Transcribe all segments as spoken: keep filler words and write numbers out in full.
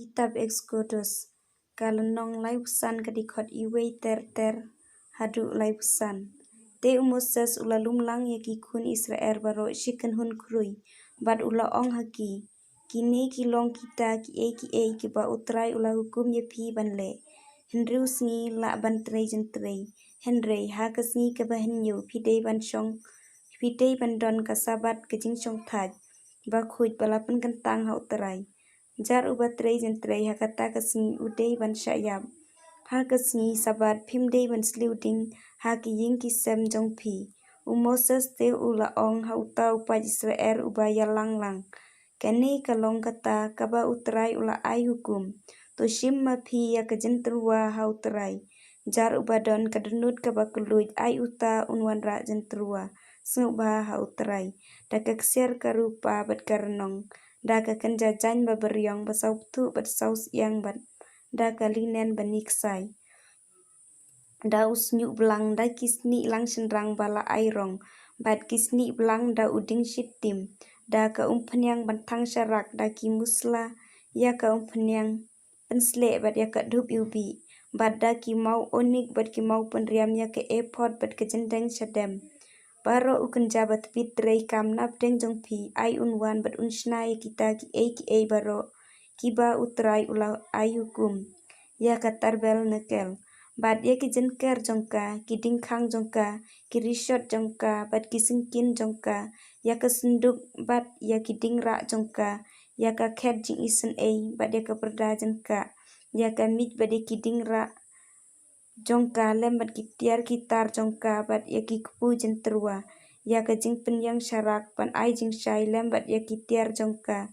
Kitab Eksodus, ka lynnong laiphew san, ka dkhot iwei ter ter haduh laiphew san. Te u Moses u la lumlang ïa ki khun Israel baroh shi kynhun khrui, bad u la ong ha ki, kine ki long kita kiei kiei kiba U Trai u la hukum ïa phi ban leh. Hynriew sngi lah ban trei jingtrei, hynrei ha ka sngi kaba hynñiew phi dei ban shong, phi dei ban don ka Sabbath, ka jingshongthait bakhuid ba la pynkyntang ha U Trai. Jar uba trei jingtrei ha kata ka sngi u dei ban shah ïap. Ha ka sngi Sabbath phim dei ban sliew ding ha ki ïing ki sem jong phi. U Moses te u la ong ha uta u paid Israel uba ïalang lang, kane ka long kata kaba U Trai u la ai hukum: To shim ma phi ïa ka jingtyrwa ha U Trai. Jar uba don ka dohnud kaba kylluid, ai uta un wanrah jingtyrwa sngewbha ha U Trai, da ka ksiar ka rupa bad ka rnong, da ka kynja jaiñ ba byrïong ba sawpthuh bad sawsyang, bad da ka linen bani ksai, da u snieh blang, da ki snieh lang shynrang ba la ai rong, bad ki snieh blang, da u dieng shitim, da ka umphniang ban thang sharak, da ki musla ïa ka umphniang pynsleh, bad ïa ka dhup iwbih, bad da ki maw onik, bad ki maw pynriam, ïa ka ephod, bad ka jyndeng shadem. Baroh u kynja ba tbit treikam napdeng jong phi, ai un wan bad un shna ïa kita kiei kiei baroh kiba U Trai u la ai hukum. Ïa ka tabernakl, bad ïa ki jynker jong ka, ki diengkhang jong ka, ki rishot jong ka, bad ki syngkien jong ka, ïa ka synduk, bad ïa ki diengrah jong ka, ïa ka khet jingisynei, bad ïa ka pyrda jong ka, ïa ka miej, bad ïa ki diengrah jong ka, lem bad ki tiar ki tar jong ka, bad ïa ki kpu jingtyrwa, ïa ka jingpynïeng sharak ban ai jingshai, lem bad ïa ki tiar jong ka,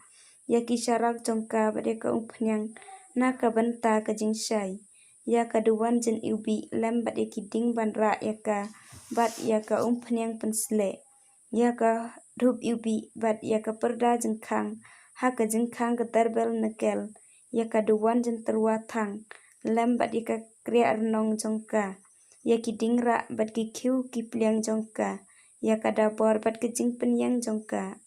ïa ki sharak jong ka, bad ïa ka umphniang na ka bynta ka jingshai, ïa ka duwan jingiwbih, lem bad ïa ki dieng ban rah ïa ka, bad ïa ka umphniang pynsleh, ïa ka dhup iwbih, bad ïa ka pyrda jingkhang ha ka jingkhang ka tabernakl, ïa ka duwan jingtyrwa thang, lem bad ïa ka kriah rnong jong ka, ïa ki diengrah bad ki khiew ki pliang jong ka, ïa ka dabor bad ka jingpynïeng jong ka,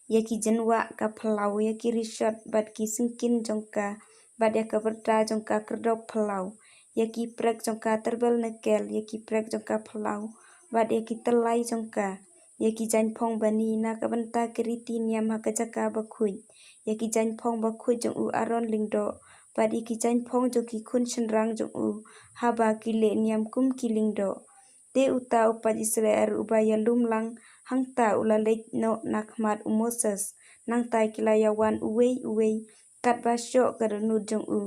ïa ki jingwah ka phyllaw, ïa ki rishot bad ki syngkien jong ka, bad ïa ka pyrda jong ka kyrdop phyllaw, ïa ki prek jong ka tabernakl, ïa ki prek jong ka phyllaw, bad ïa ki tyllai jong ka, ïa ki jaiñphong bani na ka bynta ki riti niam ha ka jaka bakhuid, ïa ki jaiñphong bakhuid jong u Aaron lyngdoh, bad ïa ki jaiñphong jong ki khun shynrang jong u, haba ki leh niam kum ki lyngdoh. Te uta u paid Israel uba ïalum lang hangta u la leit noh na khmat u Moses. Nangta ki la ïawan uwei uwei katba shoh ka dohnud jong u,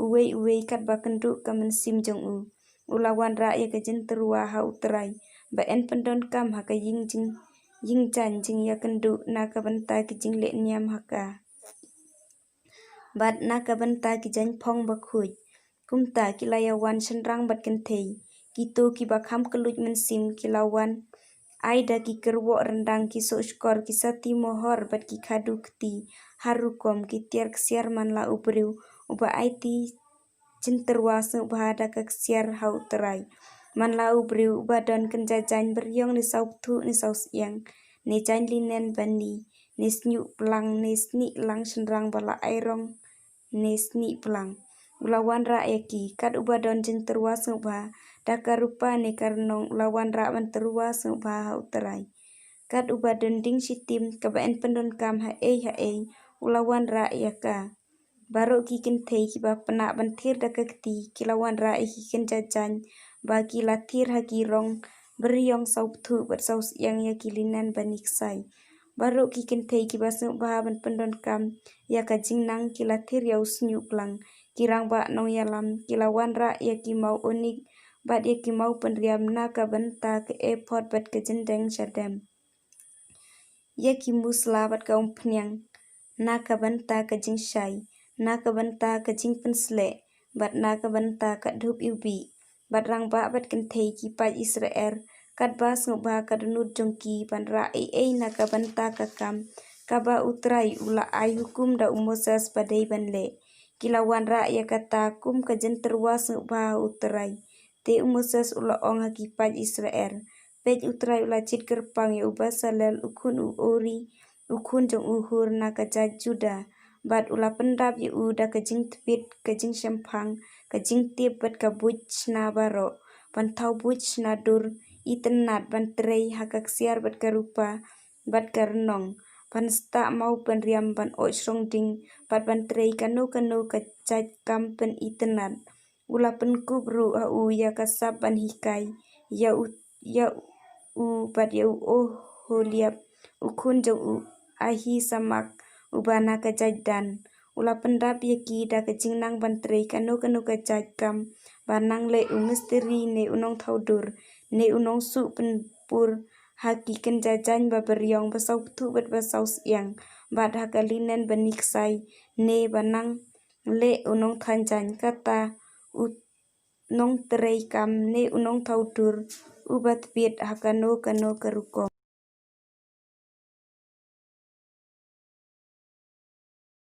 uwei uwei katba kynduh ka mynsiem jong u. U la wanrah ïa ka jingtyrwa ha U Trai, ba yn pyndonkam ha ka ïing jing, ïing jaiñ jingïakynduh na ka bynta ki jingleh niam ha ka, bad na ka bynta ki jaiñphong bakhuid. Kumta ki la ïawan shynrang bad kynthei, kito kiba kham kylluid mynsiem, ki la wan ai da ki kyrwoh ryndang, ki soh shkor, ki sati mohor, bad ki khadu kti, har rukom ki tiar ksiar. Man la u briew uba aiti jingtyrwa sngewbha da ka ksiar ha U Trai, man la u briew uba don kynja jaiñ byrïong ne sawpthuh ne sawsyang, ne jaiñ linen bani, ne snieh blang, ne snieh lang shynrang ba la ai rong, ne snieh blang, u la wanrah ïa ki. Kat uba don jingtyrwa sngewbha da ka rupa ne ka rnong, u la wanrah ban tyrwa sngewbha ha U Trai. Kat uba don dieng shitim kaba yn pyndonkam ha ei ha ei, u la wanrah ïa ka. Baroh ki kynthei kiba pynah ban thied da ka kti, ki la wanrah ïa ki kynja jaiñ ba ki la thied ha ki rong byrïong sawpthuh bad sawsyang, ïa ki linen bani ksai. Baroh ki kynthei kiba sngewbha ban pyndonkam ïa ka jingnang, ki la thied ïa u snieh blang. Ki rangbah nongïalam ki la wanrah ïa ki maw onik bad ïa ki maw pynriam na ka bynta ka ephod bad ka jyndeng shadem, ïa ki musla bad ka umphniang na ka bynta ka jingshai, na ka bynta ka jingpynsleh, bad na ka bynta ka dhup iwbih. Bad rangbah bad kynthei ki paid Israel, katba sngewbha ka dohnud jong ki ban rah ei ei na ka bynta ka kam kaba U Trai u la ai hukum da u Moses ba dei ban leh, ki la wanrah ïa kata kum ka jingtyrwa sngewbha ha U Trai. Te u Moses u la ong ha ki paid Israel, peit, U Trai u la jied kyrpang ïa u Besalel u khun u Uri, u khun jong u Hur na ka jait Juda, bad u la pynrap ïa u da ka jingtbit, ka jingshemphang, ka jingtip bad ka buit shna baroh, ban thaw buit shna dur itynnad, ban trei ha ka ksiar bad ka rupa bad ka rnong, ban stah maw ban riam, ban oid shrong ding, bad ban trei kano kano ka jait kam pynitynnad. U la pynkup ruh ha u ïa ka sap ban hikai ïa u, ïa u bad ïa u Oholiab, u khun jong u Ahisamak, uba na ka jait Dan. U la pynrap ïa ki da ka jingnang ban trei kano kano ka jait kam, ba nang leh u mistri ne u nongthaw dur ne u nongsuh pynpur ha ki kynja jaiñ ba bariong, ba saw pthuh bad ba saw syang, bad ha ka linen ba niksai, ne ba nang leh u nongthan jaiñ. Kata u nongtrei kam ne u nongthaw dur uba tbit ha kano kano ka rukom.